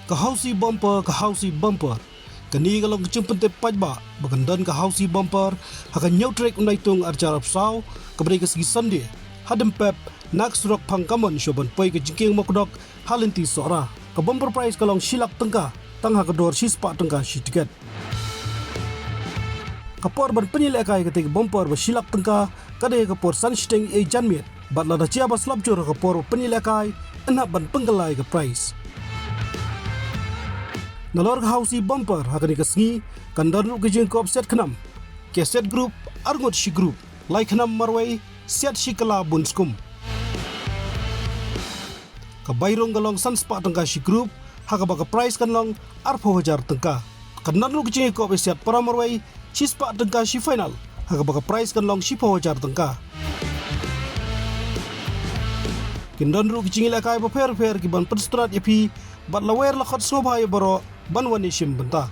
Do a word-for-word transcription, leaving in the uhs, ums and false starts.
Ka Housie Bumper, ka Housie Bumper. Kane ka long ka jingpyntip paidbah ba kan don ka Housie Bumper ha ka hynñiew tarik u Naitung arhajar arphew saw, kaba dei ka sngi Sunday, hadien pep na ka surok Phang Kamon shuwa ban poi ka jingkieng Mawkdok ha lynti Sohra. Ka bumper prize ka long shi lak tyngka tang ha ka dor shispah tyngka shi tiket. Ka por ban pynïalehkai katei ka bumper ba shi lak tyngka ka dei ha ka por san shiteng janmiet, bad lada jia ba slap jur ha ka por ba pynïalehkai, yn hap ban pynkylla ïa ka prize. Nalor ka Housie Bumper ha kane ka sngi kan don ruh ka jingïakop siat khnam, ki siat group, arngut shi group, lai khnam marwei, siat shi kylla bun skum. Ka bai rung ka long san spah tyngka shi group, ha kaba ka prize kan long arphew hajar tyngka. Kan don ruh ka jingïakop ïa siat para marwei, shi spah tyngka shi final, ha kaba ka prize kan long shiphew hajar tyngka. Kin don ruh ki jingïalehkai bapher bapher ki ban pynsngewtynnad ïa phi, bad lawei la khot sngewbha ïa baroh ban wan ïashim bynta.